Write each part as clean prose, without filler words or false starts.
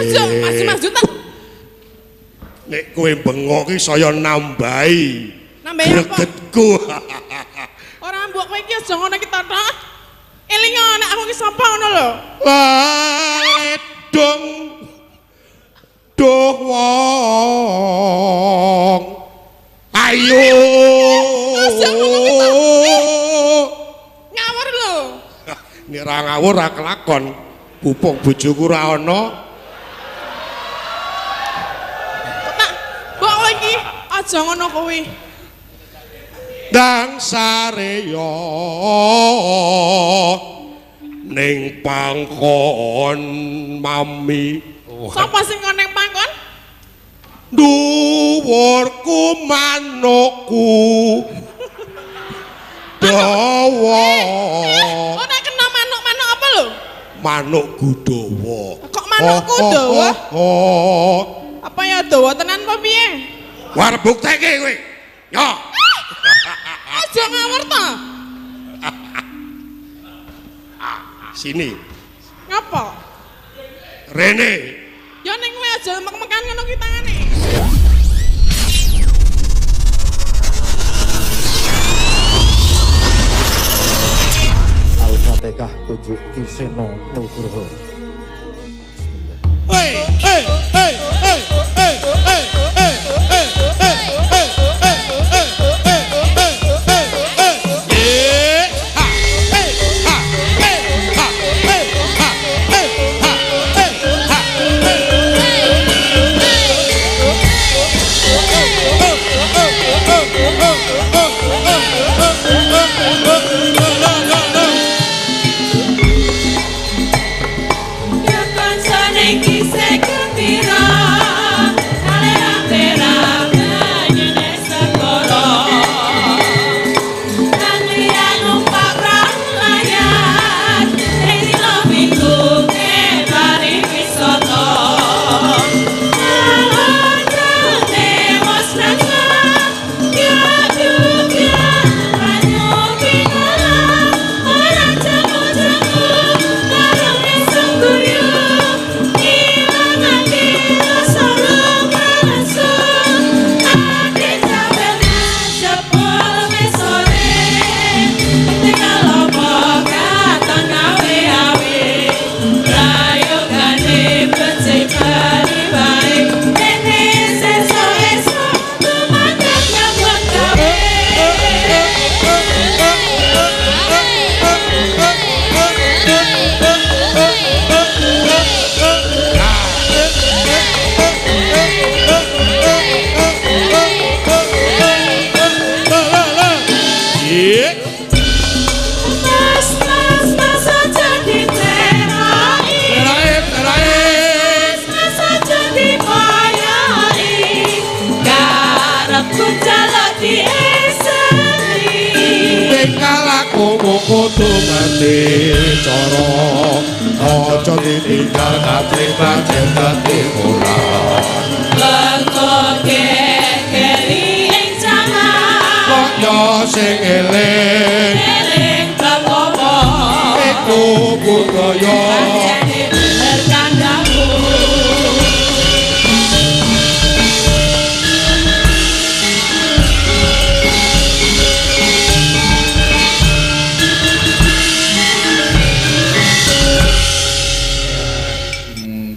Aja maju-maju ta. Nek kowe bengok ki saya nambahi. Nambahi apa? Gregetku. Ora mbok kowe iki aja ngono ki Totok. Eling nek aku ki sapa ngono lho. Ledong duh wong. Ayo. Aja ngono ki ta. Ngawur lho. Nek ra ngawur ra kelakon. Pupung bojoku ra ana. Tak mbok kowe iki aja ngono kuwi. Dang sareya ning pangkon mami. Sapa sing kon ning pangkon? Dhuwurku manukku dawa. Ora kena manuk-manuk apa lho? Manukku dawa. Kok manukku dawa? Apa ya dawa tenan apa piye? War bukteke kowe. Yo. Aja ngawur ta. Sini. Ngapa? Rene. Ya ning kowe aja mek-mekan ngono ki tangane. Al-Fatihah 7 Ki Seno Nugroho. Hei, hei, hei, hei, hei, hei, hei, hei, hei, hei, hei, hei, hei, hei, hei, hei. Eh, ha, eh, ha, eh, ha, eh, ha, eh, ha, eh, ha, eh. Ya kancane iki segembira, kalera-lera banyune segara. Nang numpak perahu layar, ing dina minggu pariwisata. Alane wasrana, ya juga banyu pinara, ora jamu-jamu, karone sungguh ngilangake rasa lumasu. Ate jawel jebul mesore, tinggal apa katon awe-awe, prayogane becik paribae, dene sesuk-esuk lumayan nyambut gawe. Iya. Mas, mas, mas aja diterai. Terae, terae. Mas aja dibayai. Karepku jaluk dieseni. Tingkah lakumu kudu ngerti cara, aja ditinggal kabeh pancen dadi ora. Lengko kekeri ing jaman. Kaya sing eling Eling bab apa? iku budaya. Pancene bener kandhamu.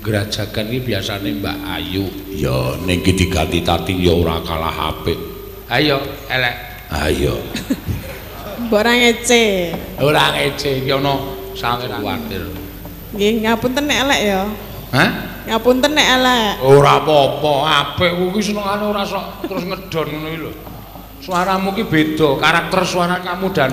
Grajagan iki biasane Mbak Ayu. Ya ning iki diganti Tati ya ora kalah apik. Ayo elek. Ayo. Mbok ora ngece. Ora ngece iki ana sawe kuwatir. Nggih, ngapunten nek elek ya. Hah? Ngapunten nek elek. Ora apa-apa, apik kuwi senengane ora sok terus ngedon ngono iki lho. Suaramu ki beda, karakter suara kamu dan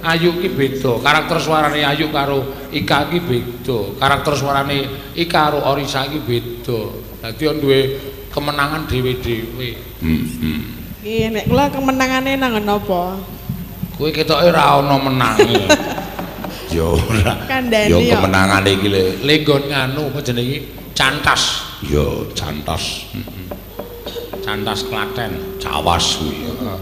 Ayu ki beda. Karakter suarane Ayu karo Ika ki beda. Karakter suarane Ika karo Orisa ki beda. Dadi on duwe kemenangan dhewe-dhewe. Heeh. Nggih, nek kula kemenangane nang napa? Kowe ketoke ora ana menange. Ya ora. Kandhane Ya ya. kemenangane iki lho. Lenggon nganu apa jenenge iki? Cantas. Ya cantas. Heeh. Cantas Klaten, Cawas kuwi. Heeh.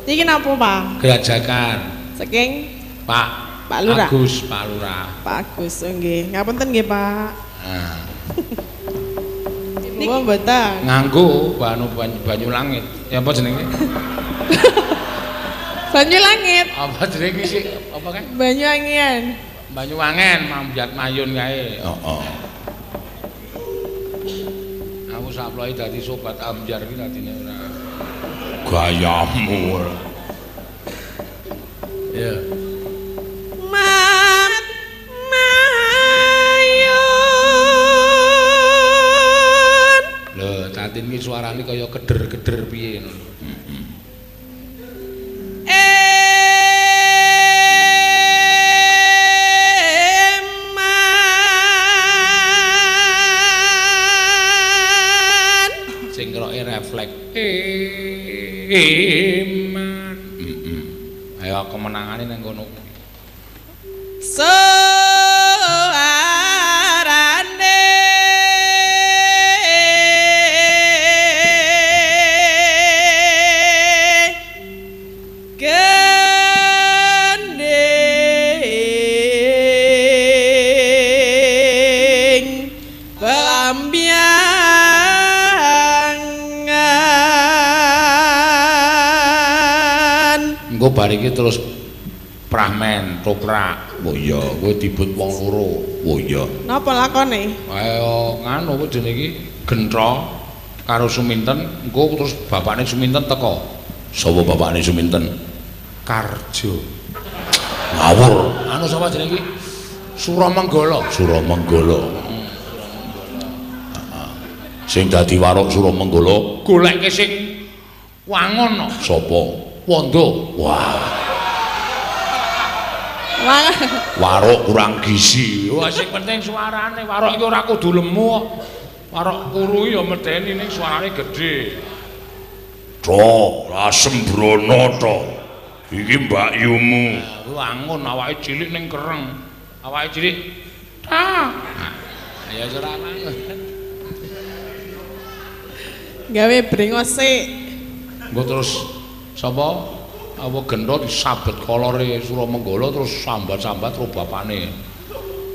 Iki napa, Pak? Grajagan. Saking Pak Pak Lurah. Agus, Pak Lurah. Pak Agus, oh, nggih. Ngapunten nggih, Pak. Nah. Niki mboten. Nganggo banyu langit. Ya apa jenenge? Banyu langit. Apa jenenge iki sik? Apa kae? Banyu angian. Banyu wangen mambyat mayun kae. Heeh. Aku saploe dadi sobat ambyar iki dadine ora. Gayamu ora. Ya. Mayun. Lho, Tatin iki suarane kaya keder-keder piye ngono. Heeh. Eman. Sing ngeroke refleks. Eman. Heeh. Ayo kemenangane nang kono. Suarane gending pelambiangan. Engko bar iki terus prahmen, toprak. Oh iya, Kowe dibut wong loro. oh iya. Napa lakone? Ayo nganu apa jenenge iki? Gentha karo Suminten, engko terus bapakne Suminten teko. Sapa bapakne Suminten? Karjo. Ngawur. Anu sapa jenenge iki? Suramenggala. Suramenggala. Sing dadi warok Suramenggala Goleke sing wangun no. sapa? Wondo. Wah, Wah, warok kurang gizi. Wah sing penting suarane, warok iki ora kudu lemu kok. Warok kuru ya medeni ning suarane gedhe. To, sembrono to. Iki mbakyumu. Wangun awake cilik ning kereng. Awake cilik. Ta. Ya ora wangun. Gawe brengos sik. Engko terus sapa? Apa gentha disabet kolore Suramenggala terus sambat-sambat karo bapane.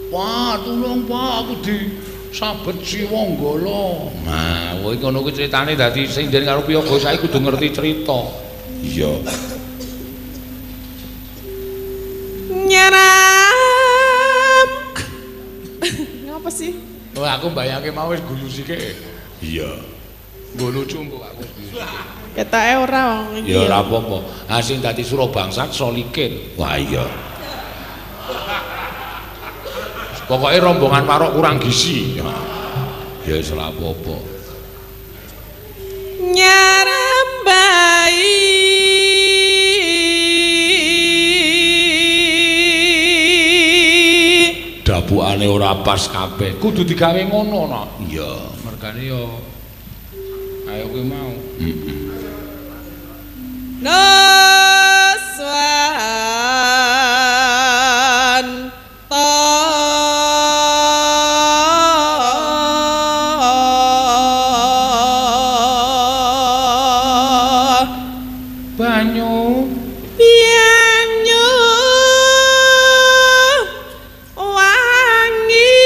Wah, tulung Pak, aku disabet Siwanggala. Nah, kowe ngono kuwi critane dadi sinden karo piyaga saiki kudu ngerti cerita. Iya. Nyeram. Ngapa sih? Oh, aku mbayangke mau wis guyu sithik. Iya. Nggo lucu engko aku guyu sithik. Ketoke ora wong iki. Ya ora apa-apa. Ha sing dadi Surabangsat Solikin. Wah iya. Pokoke rombongan warok kurang gizi. Ya wis ora apa-apa. Nyarambai. Dabukane ora pas kabeh. Kudu digawe ngono no. Iya. Mergane yo ayo kuwi mau. Heeh. Naswan ta Banyu banyu wangi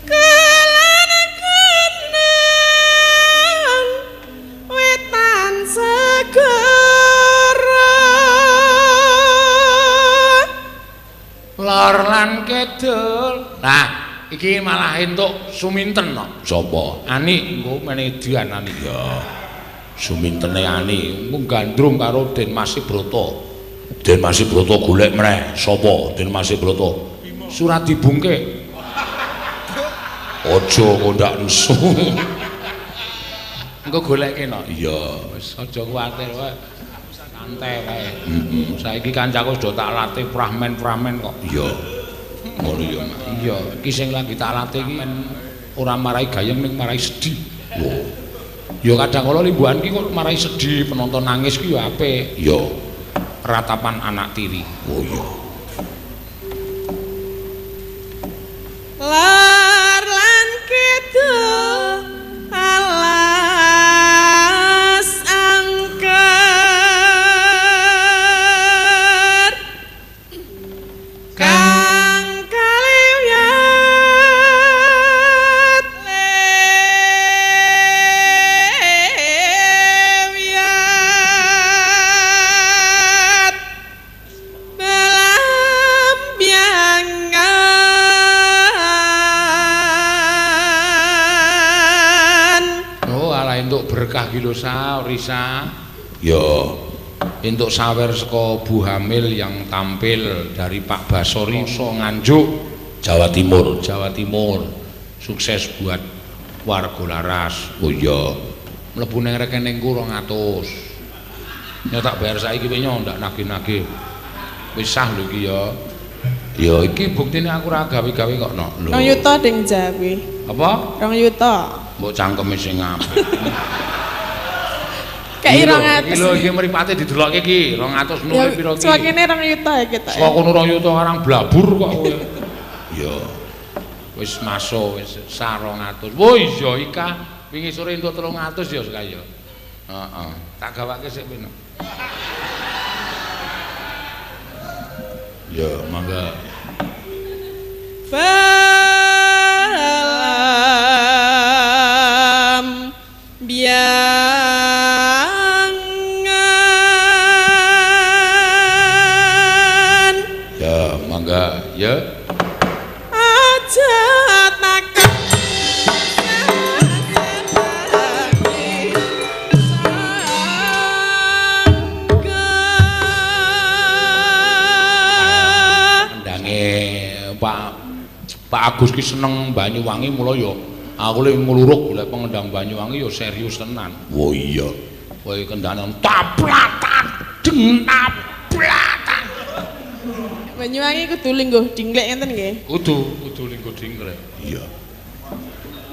kelan kenang wetan segara lor lan kidul. Nah, iki malah entuk Suminten no. Sapa? Ani engko meneh dian Ani. Ya. Sumintene Ani. Engko gandrung karo Den Mas Brata. Den Mas Brata golek meneh. Sapa? Den Mas Brata. Surat dibungke. Aja kondak nesu. Engko goleke no. Iya. Wis aja kuwatir wae. Santai wae. Heeh. Saiki kancaku sudah tak latih prahmen-prahmen kok. Iya. Ngono ya, Mas. Iya, iki sing lagi tak latih iki ora marai gayeng ning marai sedih. Lho. Ya kadang kala limbuhan ki kok marai sedih, penonton nangis ki ya apik. Iya. Ratapan anak tiri. Oh iya. Lar lan kidul alas angker. lagi lho Sa, Risa. Ya. Entuk sawer saka Bu Hamil yang tampil dari Pak Basori so Nganjuk, Jawa Timur. Jawa Timur. Sukses buat warga Laras. Oh iya. Mlebu ning rekeningku 200. Ya tak bayar saiki kowe nyo ndak nagih-nagih. Wis sah lho iki ya. Ya iki buktine aku ora gawe-gawe kok no. 2 yuta ding Jawi. Apa? 2 yuta. Mbok cangkeme sing apik. Kei 200. Iki lho iki mripate didelokke iki 200 nule pira iki. Sewakene 2 yuta iki ta. Saka kono 2 yuta arang blabur kok kowe. Ya. Wis masuk wis sah 200. Wo iya Ika wingi sore entuk 300 ya saka ya. Heeh. Tak gawake sik peno. Ya mangga. Balam biangan. Ya mangga ya. Aja takut Pak Agus ki seneng Banyuwangi mula ya aku le ngluruk golek pengendang Banyuwangi ya serius tenan. Oh iya. Kowe kendane taplatan deng taplatan. Banyuwangi kudu lingguh dingklek ngenten nggih. Kudu lingguh dingklek. Iya.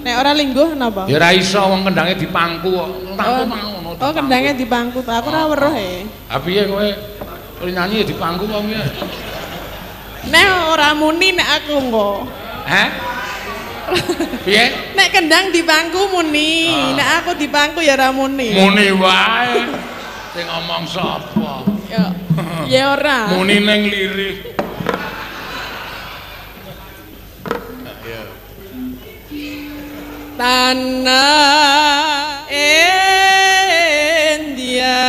Nek ora lingguh napa? Ya ora iso wong kendange dipangku kok. Tangku ngono. Oh, kendange dipangku. Aku ora weruh e. Ha piye kowe nyanyi ya dipangku kok piye? Nek ora muni nek aku engko. Heh? Piye? Nek kendang dipangku muni, nek aku dipangku ya ora muni. Muni wae. Sing ngomong sapa? Ya. Ya ora. Muni ning lirik. Ya. Tanah India.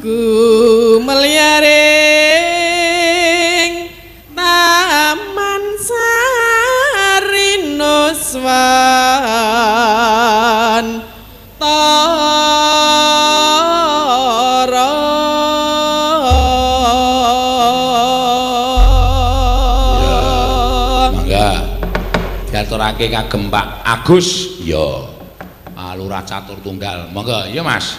Gumelyaring Taman Sari Nuswantara. Mangga diaturake kagem Pak Agus. Ya. Lurah Catur Tunggal. Monggo, iya Mas.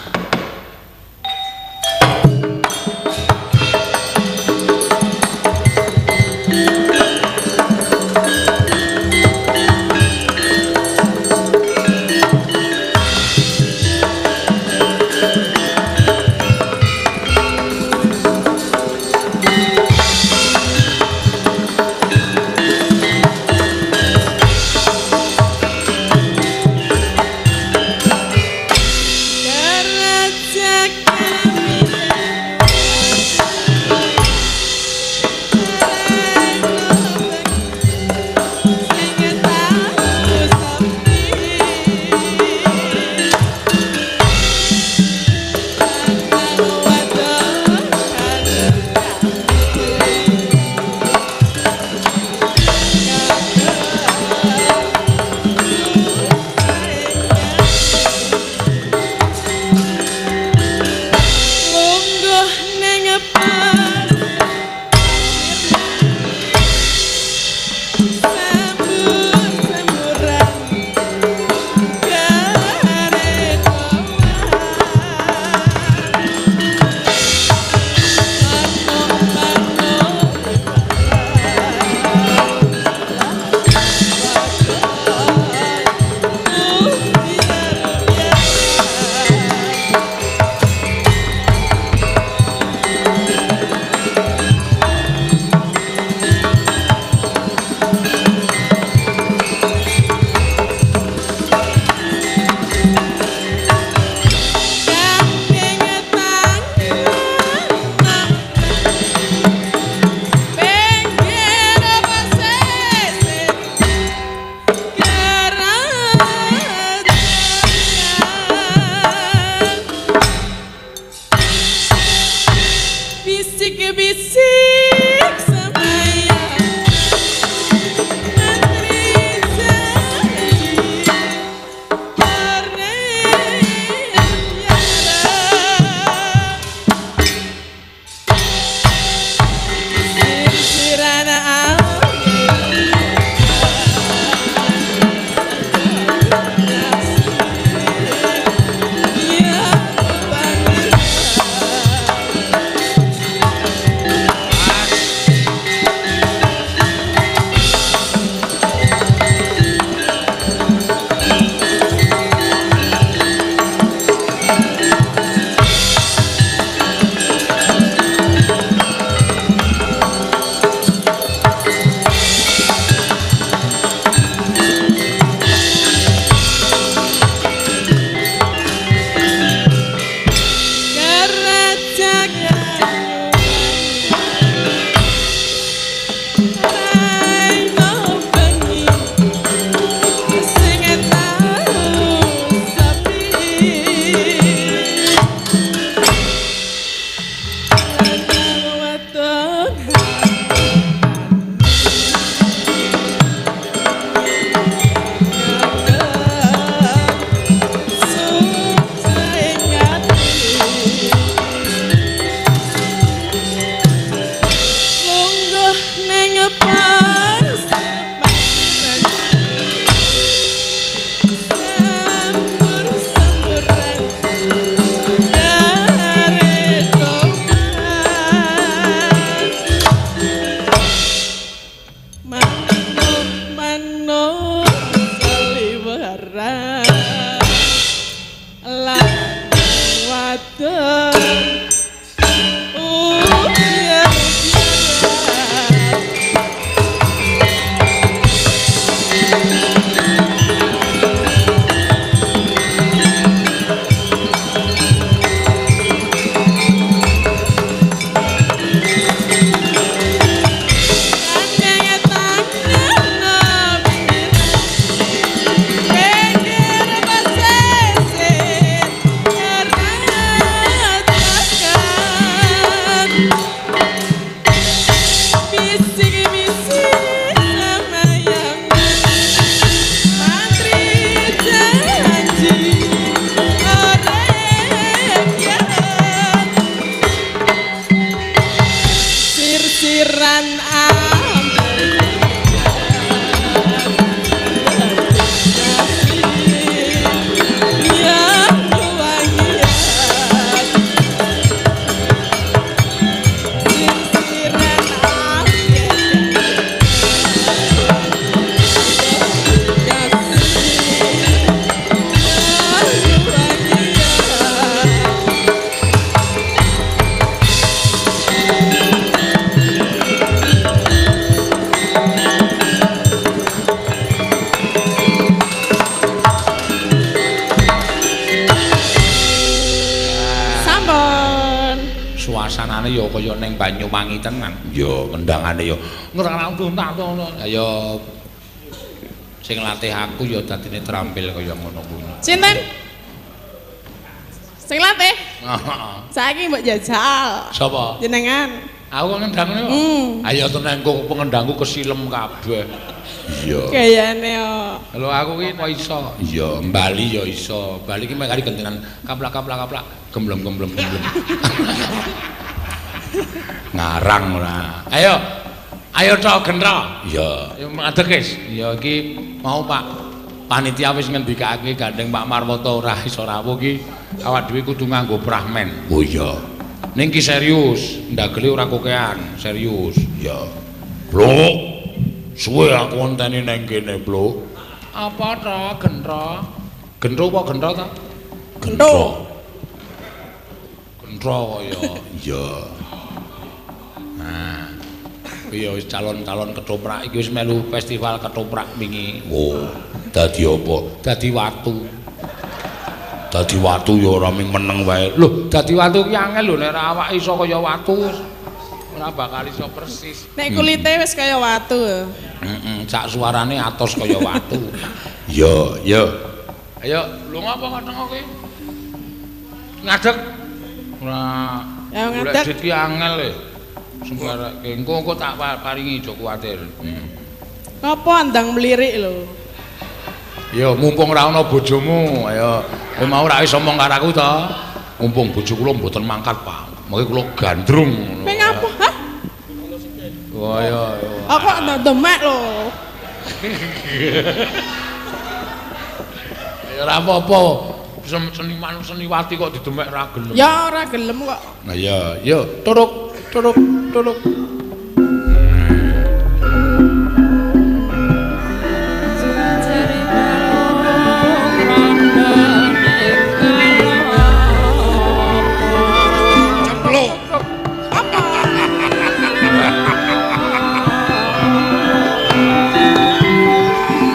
Karena suasanane ya kaya ning Banyuwangi tenan. Ya kendangane ya ngrang-ngrang. Ya sing latih aku ya dadine terampil kaya ngono kuwi. Sinten? Sing latih? Heeh. Saiki mbok jajal. Sapa? Jenengan. Aku kok ngendang kok. Ayo tenan kok pengendangku kesilem kabeh. Iya. Gayane yo. Lho aku ki kok iso. Iya, Bali ya iso. Bali ki mek kari gentenan kaplak-kaplak-kaplak, gemblem-gemblem-gemblem. Ngarang ora. Ayo. Ayo tok gentra. Iya. Ayo ngadeg wis. Iya iki mau Pak panitia wis ngendikake gandeng Pak Marwoto ora iso rawuh ki awak dhewe kudu nganggo prahmen. Oh iya. Ning ki serius, ndagele ora kokean, serius. Iya. Blok. Suwe aku ngenteni nang kene, Blok. Apa to, gentra? Gentro apa gentra ta? Gentro. Gentro kaya. Iya. Nah. Iya wis calon-calon ketoprak iki wis melu festival ketoprak wingi. Oh, dadi apa? Dadi watu. Dadi watu ya ora ming meneng wae. Lho, dadi watu ki angel lho nek ora awak iso kaya watu ora bakal iso persis. Nek kulite wis kaya watu. Heeh, sak suarane atos kaya watu. Iya, iya. Ayo, lho ngapa ngeteng kowe? Ngadeg. Ora. Ya ngadeg. Golek ki angel e. Sembarake engko engko tak paringi aja kuwatir. Ngapa ndang mlirik lho? Ya mumpung ora ana bojomu, ayo kowe mau ora wis omong karo aku to. Mumpung bojo kula mboten mangkat, Pak. Mengke kula gandrung ngono. Ping apa? Hah? Oh iya. Aku kok ndak demek lho. Ya ora apa-apa. Seniman seniwati kok didemek ora gelem. Ya ora gelem kok. Nah iya, yo turuk turuk turuk. Cempluk. Apa?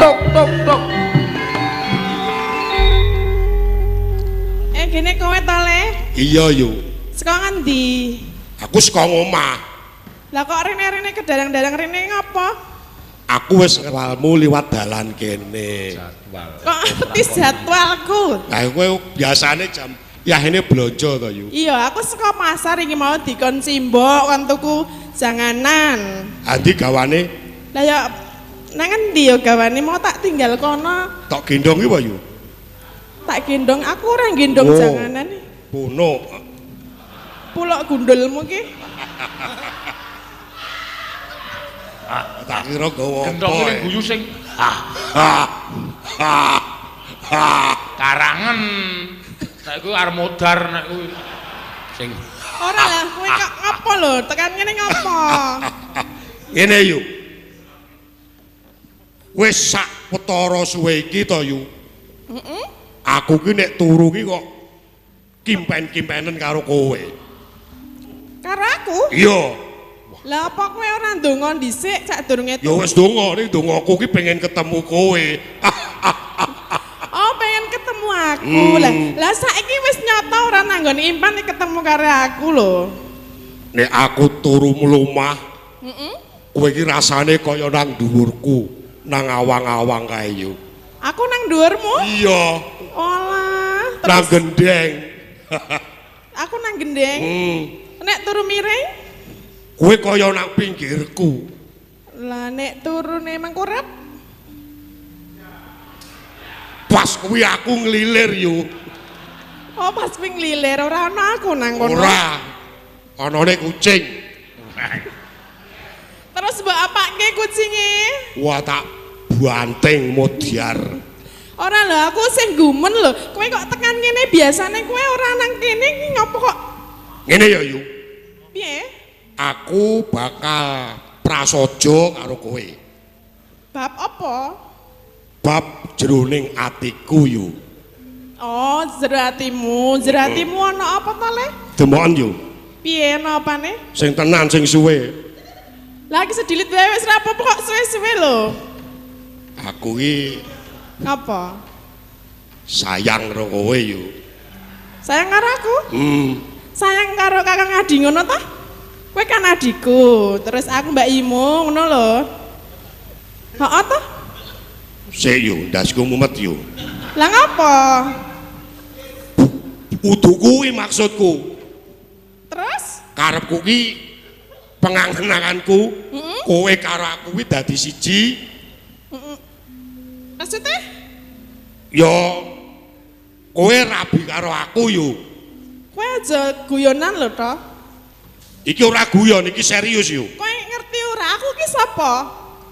Tok tok tok. Gene kowe to, Le? Iya, yo. Saka ngendi? Aku saka omah. Lah kok rene-rene kedarang-darang rene ngopo? Aku wis ngewalmu liwat dalan kene. Jadwal. Kok ngerti jadwalku? Lah kowe biasane jam yahene blonjo to, Yu. Iya, aku saka pasar iki mau dikon simbok kon tuku janganan. Andi gawane Lah ya nang endi ya gawane mau tak tinggal kono, tok gendong iki apa, Yu? Tak gendong, aku ora gendong Oh. janganan. Puno. Pulok gundulmu ki. Tak kira gawa apa. Gendong ning guyu sing Ha ha ha. karangan. Nek kuwi arep modar nek kuwi. Sing Ora lah, kowe kok ngopo lho? Tekan ngene ngopo? Ngene, Yu. Wis sak petara suwe iki to, Yu. Heeh. Aku ki nek turu ki kok kimpen-kimpenen karo kowe. Karo aku? Iya. Lah apa kowe ora ndonga dhisik sadurunge Ya wis donga, ning dongaku ki pengen ketemu kowe. Oh, pengen ketemu aku. Lah, lah saiki wis nyata ora nanggon impan ketemu karo aku lho. Nek aku turu mlumah, Heeh. kowe ki rasane kaya nang dhuwurku, nang awang-awang kae yo. Aku nang dhuwurmu? Iya, Olah, nang terus gendeng. aku nang gendeng. Nek turu miring? Kowe kaya nang pinggirku. Lah nek turune mangkurep? Pas kuwi aku ngelilir yo. Oh, pas kuwi nglilir ora ana aku nang kono. Ora. Anane kucing. Terus mbok apake kucinge? Wah tak banting modyar. Ora lho, aku sing gumen lho. Kowe kok tekan ngene biasane kowe ora nang kene iki ngopo kok? Ngene ya, Yu. Piye? Aku bakal prasaja karo kowe. Bab apa? Bab jroning atiku, Yu. Oh, jero atimu. Jero atimu ana apa to, Le? Demoken, Yu. Piye ana apane? Sing tenan sing suwe. Lah iki sedilit wae wis ra apa-apa kok suwe-suwe lho. Aku ki Apa? sayang karo kowe, Yu. Sayang karo aku? Hmm. Sayang karo Kakang Adi ngono ta? Kowe kan adikku, terus aku Mbak Imu ngono lho. Heeh toh? Sik yo, ndasku mumet yo. Lah ngapa? Udu kuwi maksudku. Terus? Karepku ki pengangen-anganku, kowe karo aku kuwi dadi siji. Maksudnya? Ya kowe rabi karo aku yo. Kowe aja guyonan lho toh. Iki ora guyon, iki serius yo. Kowe ngerti ora aku ki sapa?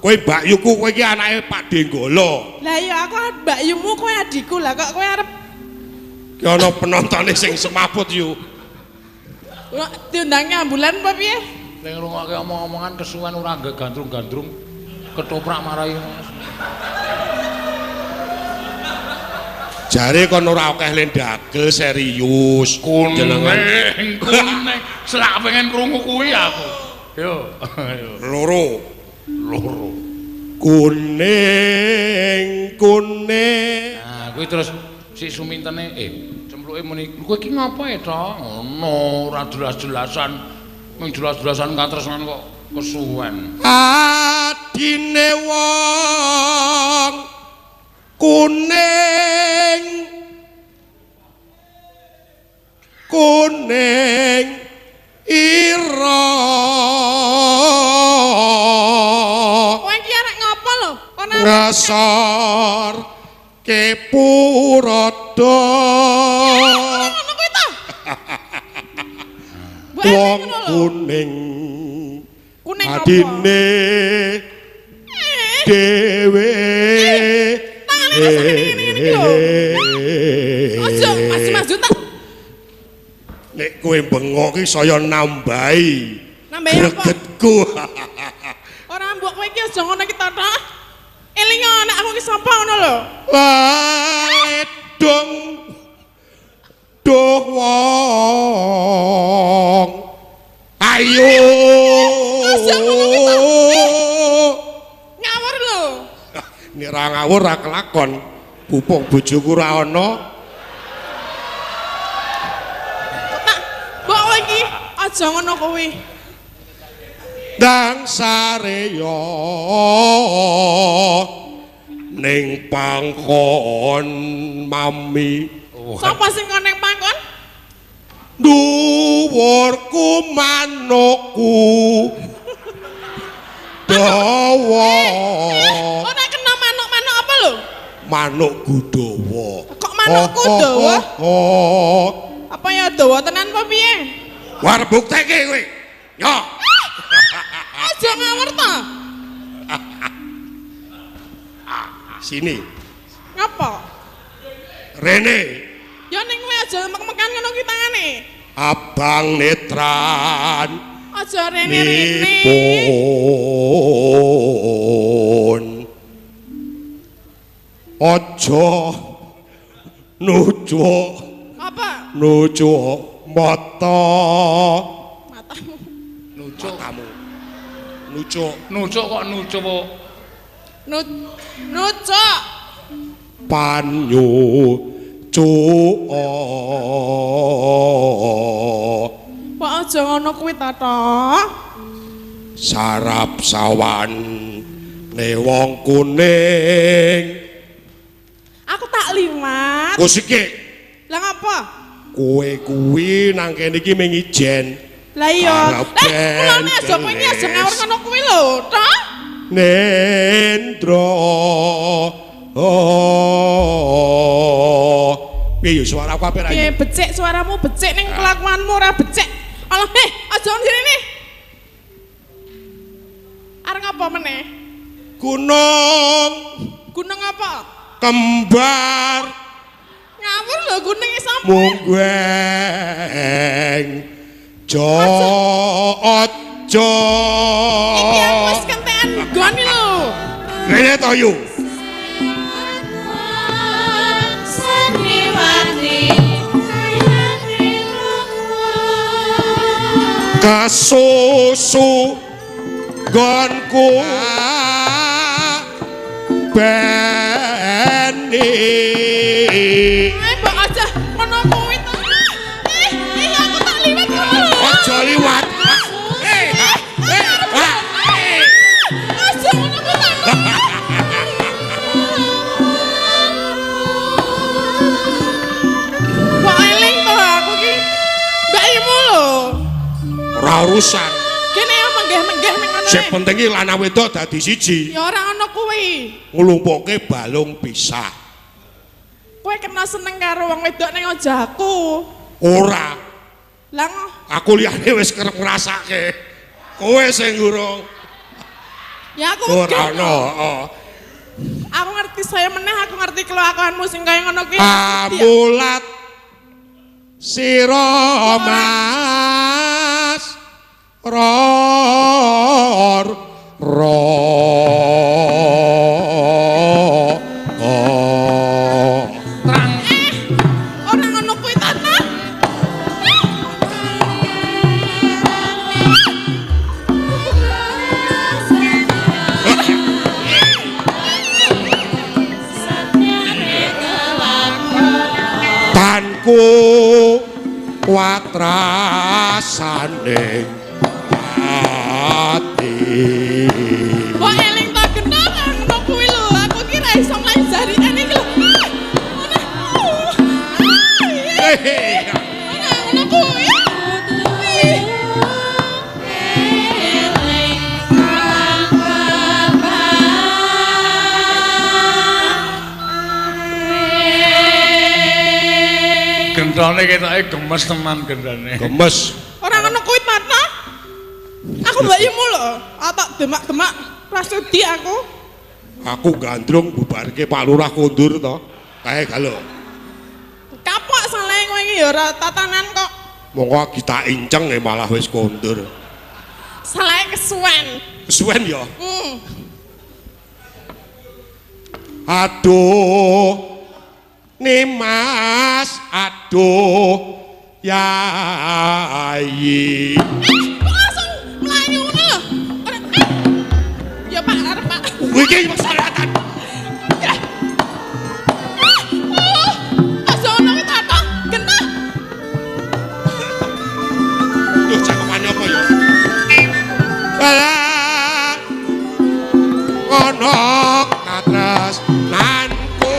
Kowe Mbak Yuku, kowe iki anake Pak Denggolo. Lah iya aku Mbak Yumu, kowe adikku lah kok kowe arep ki ana penontone sing semaput yo. Diundangi ambulan apa piye? Ning ngrungokke omong-omongan kesuwen ora gandrung-gandrung ketoprak marai. Jare kon ora akeh lendagel serius. Kuning, kuning. Selak pengen krungu kuwi aku. Yo, ayo. Loro. Loro. Kuning, kuning. Nah, kuwi terus si sumintene cempluke muni, "Kowe iki ngapa ya, to?" Ngono, ora jelas-jelasan. Mung jelas-jelasan katresnan kok kesuwen. Adine wong kuning kuning ira. Kowe iki arek ngapa lho? Kono ngesor kepurodo. Ngono kuwi ta? Wong kuning kuning apa? Adine dhewe. Ojo maju-maju tak. Nek kowe bengok ki saya nambahi. Nambahi apa? Gregetku. Ora mbok kowe iki aja ngono ki to, Tok. Eling nek aku ki sapa ngono lho. Ledong duh wong. Ayo. Aja ngono ki to. Ngawur lho. Nek ra ngawur ra kelakon. Pupuk bojoku ra ana. Tak mbok kowe iki aja ngono kuwi. Dang sareya ning pangkon mami. Sapa sing kon ning pangkon? Dhuwurku manukku dawa. Ora kena manuk-manuk apa lho? Manukku dawa. Kok manukku dawa? Apa ya dawa tenan apa piye? War bukteke kowe. Yo. Aja ngawur ta. Sini. Ngapa? Rene. Ya ning kowe aja mek-mekan ngono ki tangane. Abang netran. Aja rene-rene. Nipun. Aja nujuk. Apa? Nujuk mata. Matamu. Nujuk matamu. Nujuk. Nujuk kok nujuk kok. Nujuk. Panyu cuo. Kok aja ngono kuwi ta, Tok? Sarap sawan ne wong kuning. Aku tak liwat. Kusike. Lah ngapa? Kowe kuwi nang kene iki mung ijen. Lah iya. Lah mulane aja kowe iki aja ngawur ngono kuwi lho, Tok. Nendra. Oh. Piye yo suaraku apik ra? Piye becik suaramu becik ning kelakuanmu ora becik. Alah, aja ngene. Arep ngapa meneh? Gunung. Gunung apa? Kembar. Ngawur lho gununge sapa? Munggueng. Jo aja. Iki aku wis kentekan nggon lho. Rene to yu. Kasusu gonku beni. Mbok aja ngono kuwi to. Aku tak liwat lho. Aja liwat. urusan. Kene yo menggeh-menggeh ning ngono. Sing penting iki lanang wedok dadi siji. Ya ora ana kuwi. Nglumpukke balung pisah. Kowe kena seneng karo wong wedok ning aja aku. Ora. Lah aku liyane wis kerep ngrasake. Kowe sing urung. Ya aku ora ana, heeh. Aku ngerti saya meneh, aku ngerti kelakuanmu sing kaya ngono kuwi. Amulat sira Mas ror ro. Ora ngono kuwi Tata. Tanku watrasane ati. Kok eling ta genah ngono kuwi lho. Aku ki ra iso mlayu jarine iki lho. Ora ngono kuwi. Gendone ketoke gemes tenan gendone. Gemes. Ora ngono kuwi Tata. Aku mbakyumu lho, atak demak-demak ra sudi aku. Aku gandrung bubarke Pak Lurah kondur to. Kae galo. Kapok salahe kowe iki ya ora tatanan kok. Monggo kita inceng malah wis kondur. Salahe kesuwen. Kesuwen ya? Aduh. Nimas, aduh, Yai. Kok langsung melayu ngono lho? Ya Pak, arep Pak. Iki masalahkan. Aja ono ki Tata, genah. Duh, cakepane apa ya? Alah. Ono katresnanku.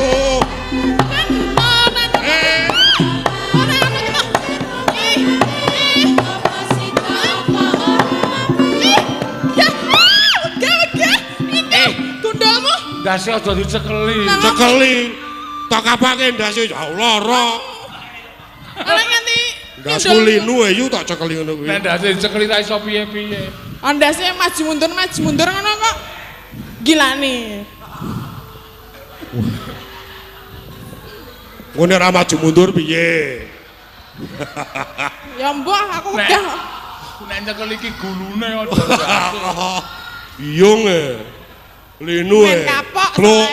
Ndase aja dicekeli. Cekeli. Tak apake ndase ya lara. Ora nganti ndasku linu e yu tak cekeli ngono kuwi. Nek ndase dicekeli ra iso piye-piye. Ndase maju mundur ngono kok. Gilane. Ngene ora maju mundur piye? Ya mbah aku wegah. Nek nyekel iki gulune aja ndase. Biyung e. Linu e. Pluk.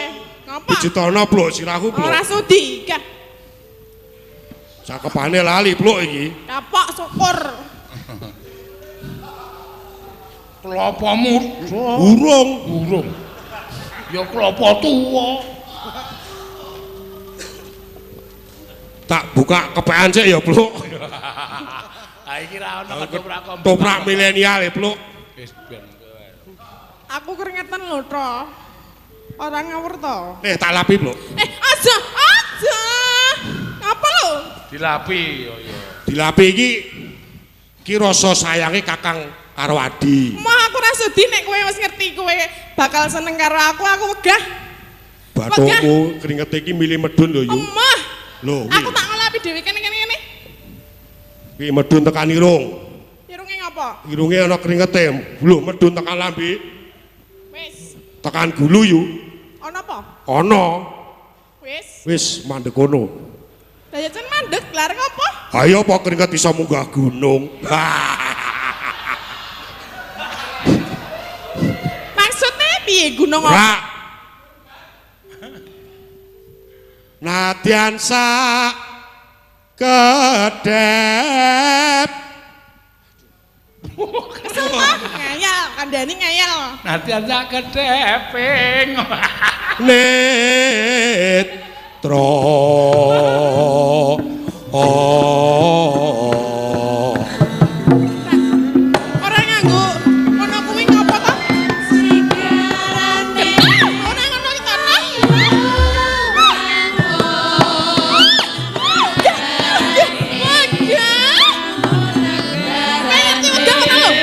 Ngapa? Pijitana pluk sirahku pluk. Ora sudi. Cakepane lali pluk iki. Kapok syukur. Klopomu urung, urung. Ya klopo tuwa. Tak buka kepekan sik ya pluk. Ha iki ra ono ketoprak kombo. Toprak milenial e pluk. Wis ben. Aku keringetan lho, To. Ora ngawur to. Tak lapi, Pluk. Aja, aja. Ngapa lho? Dilapi yo yo. Dilapi iki iki rasa sayange Kakang karo Adi. Mah aku ora sudi nek kowe wis ngerti kowe bakal seneng karo aku, aku wegah. Bathukku keringete iki milih medun lho, Yu. Emah. Lho, aku tak ngelapi dhewe kene kene kene. Kuwi medun tekan irung. Irunge ngapa? Irunge ana keringete. Lho, medun tekan lambe. Wis. Tekan gulu yu. Ana apa? Ana. Wis. Wis mandek kono. Lah ya jen mandek, lha arep apa? Ayo apa keringet iso munggah gunung. Maksudnya piye gunung apa? Ora. Nadyan sak kedep. Kesel ta? Ngeyel, kandhani ngeyel. Nadyan sak kedeping. Netra. Ora nganggo ngono kuwi ngapa to? Sigarane Ora ngono iki to. Wegah. Kayak ngerti wegah ngono lho.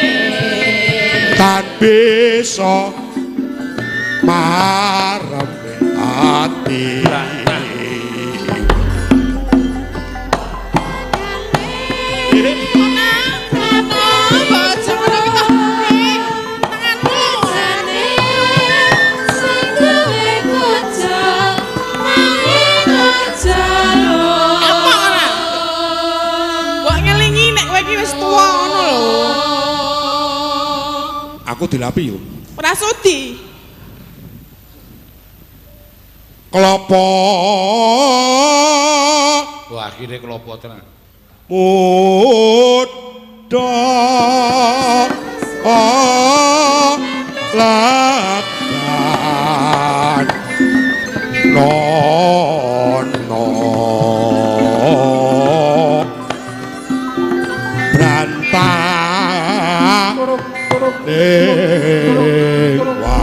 Bisa marem ati. Apa ora? Mbok ngelingi nek kowe iki wis tuwa ngono lho. Aku dilapi yo. Ora sudi. Klopo. Wah, akhire klopo tenan. Muda lagan nono brantah dewa.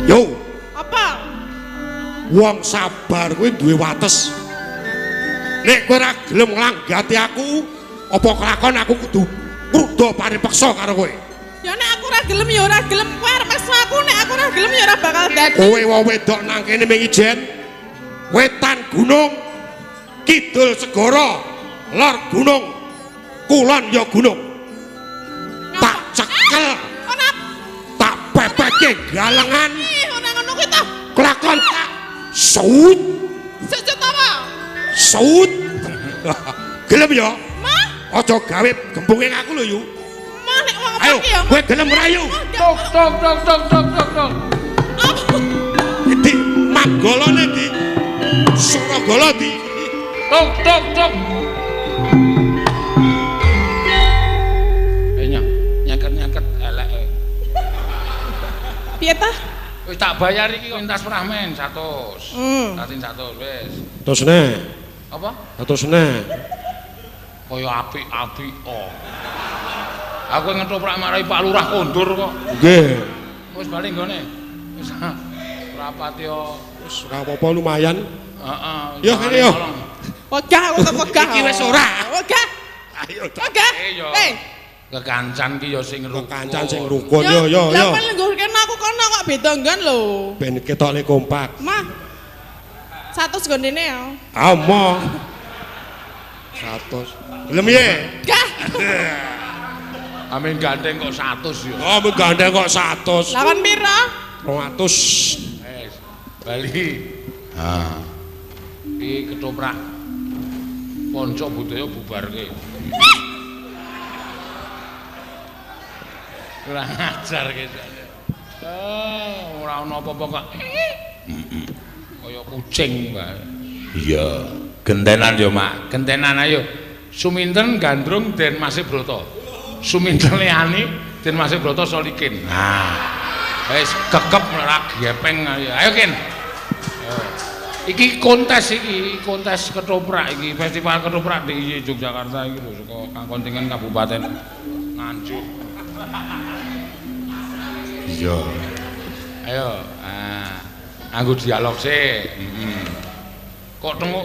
Yo, Apa? Wong sabar kuwi duwe wates. Nek kowe ora gelem nglanggati aku, apa kelakon aku kudu ngruda paripeksa karo kowe. Ya nek aku ora gelem ya ora gelem, kowe arep meksa aku nek aku ora gelem ya ora bakal dadi. Kowe wong wedok nang kene ming ijen. Wetan gunung, kidul segara, lor gunung, kulon ya gunung. Tak cekel, Ora tak pepeke galengan, ora ngono kuwi ta. kelakon tak saut, Sujud apa? Saut. Gelem ya? Mah, Aja gawe gembunge aku lho yu. mah nek wong Ayo, iki ya. kowe gelem ora yu? Tok tok tok tok tok tok tok. Di manggolone di Suragala di. Tok tok tok. Eh nyangket-nyangket eleke. Piye ta? Wis tak bayar iki kok entas pramen 100. Tatin 100 wis. Terus neh, Apa? terus neh. Kaya apik-apik oh. Aku ngetoprak marai Pak Lurah kondur kok. Nggih. Wis bali nggone. Wis ora pati yo. Wis ora apa-apa lumayan. Heeh. Yo, kene yo. Wegah aku kok wegah. Iki wis ora. Wegah. Ayo ta. Wegah. Eh, yo. Eh, Kekancan ki yo sing rukun. Kekancan sing rukun yo yo Lah yo. men lungguh kene aku kono kok beda nggon lho. Ben ketokne kompak. Mah. 100 gondene ya. Amo. 100. Gelem ye? Gah. Amin gandeng kok 100 yo. Oh, men gandeng kok 100. Lawan pira? 200. Wis, bali. Ha. Iki ketoprak. Ponco budaya bubarke. Kurang ajar ki. Eh, ora ana apa-apa kok. Kaya kucing wae. Iya, gentenan yo, Mak. Gentenan ayo. Suminten Gandrung Den Masih Broto. Suminten Leani Den Masih Broto Solikin. Nah. Wis kekep ora gepeng ayo. Ayo Kin. Iki kontes iki, kontes ketoprak iki, festival ketoprak di Yogyakarta iki lho saka kontingen Kabupaten Nganjuk. Iya. Ayo, anggo dialog sik. Heeh. Kok tengok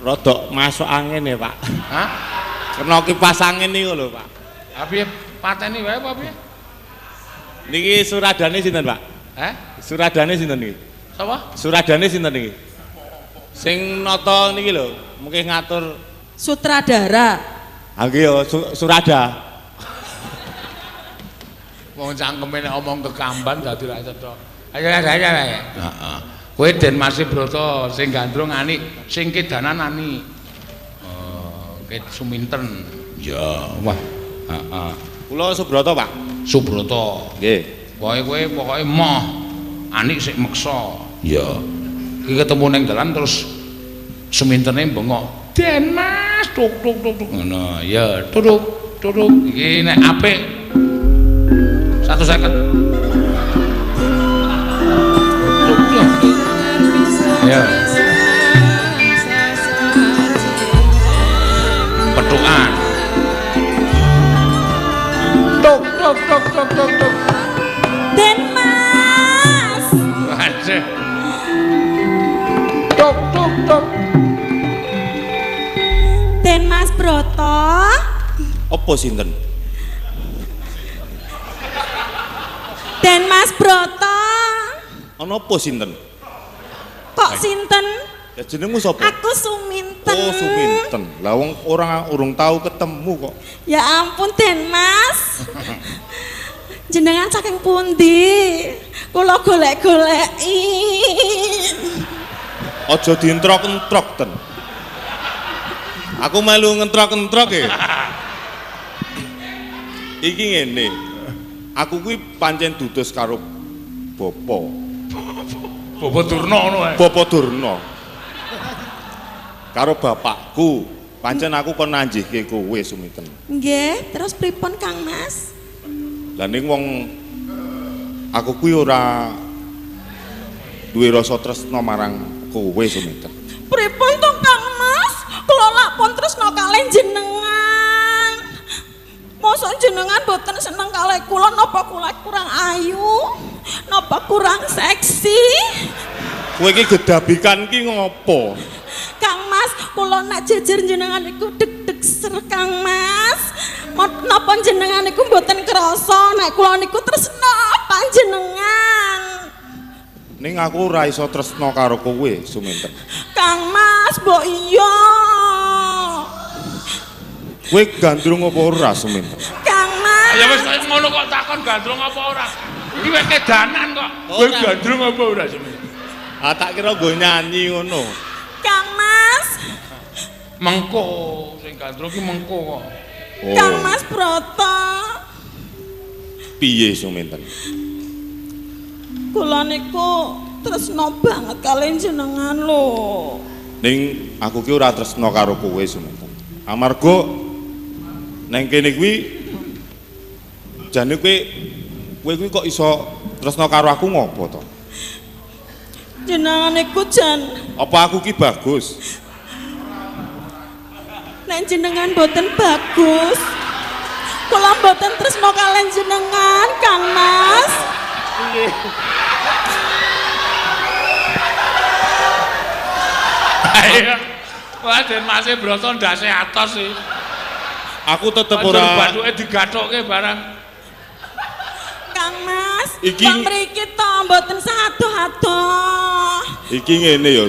Rodok masuk angin ya, Pak. Hah? Kena kipas angin niku lho, Pak. Ha piye pateni wae apa piye? Niki suradane sinten, Pak? Heh? Suradane sinten niki? Sapa? Suradane sinten niki? Sing nata niki lho, mungkin ngatur Sutradara. Ha nggih yo surada. Wong cangkeme nek omong kekamban dadi ra cetha. Ayo ayo ayo. Heeh. Kowe Den Masih Broto sing gandrung ani, sing kedanan ani. Oh, ket Suminten. Ya, wah. Heeh. Kula Subroto, Pak. Subroto. Nggih. Pokoke kowe pokoke moh. Anik sik meksa. Ya. Iki ketemu ning dalan terus Sumintene bengok. Den Mas, tuk tuk tuk tuk. Ngono, ya, tutuk tutuk. Iki nek apik 150. Ya. Petukan. Tok tok tok tok tok tok. Den Mas. Waduh. Tok tok tok. Den Mas Broto. Apa sinten? Den Mas Broto. Ana apa sinten? Kok sinten? Ya jenengmu sapa? Aku Suminten. Oh, Suminten. Lah wong ora urung tau ketemu kok. Ya ampun Den Mas. Jenengan saking pundi? Kula golek-goleki. Aja dientrok-entrok ten. Aku melu ngentrok-entrok e. Iki ngene. Aku kuwi pancen dudos karo bapa. Bapa Durna ngono ae. Bapa Durna. Karo bapakku. Pancen aku kon nanjihke kowe Suminten. Nggih, terus pripun Kang Mas? Lah ning wong aku kuwi ora duwe rasa tresna marang kowe Suminten. Pripun to Kang Mas? Kula lak pun tresna kalih jenengan. Mosok jenengan boten seneng kalih kula napa kula kurang ayu? Napa kurang seksi? Kowe iki gedabikan ki ngopo? Kang Mas, kula nek jejer jenengan niku deg-deg ser Kang Mas. Napa jenengan niku mboten krasa nek kula niku tresna panjenengan. Ning aku ora iso tresna karo kowe Suminten. Kang Mas, mbok iya. Kowe gandrung apa ora Suminten? Kang Mas. Ya wis kaya ngono kok takon gandrung apa ora. Iki wis kedanan kok. Kowe gandrung apa ora Suminten? Ah tak kira nggo nyanyi ngono. Kang Mas. Mengko sing gandrung ki mengko kok. Oh. Kang Mas Broto. Piye Suminten? Kula niku tresna banget kalih jenengan lho. Ning aku ki ora tresna karo kowe Suminten. Amarga neng kene kuwi jane kowe kuwi kok iso tresna karo aku ngopo to? Jenengan niku jan Apa aku ki bagus? Nek jenengan boten bagus, kula boten tresna kalian jenengan, Kang Mas. Ayo. Wah, Den Mase Broto ndase atos sih. Aku tetep Banjur ora bathuke digathukke barang. Kang Mas, Iki- kok mriki to mboten satu-satu. Iki ngene ya.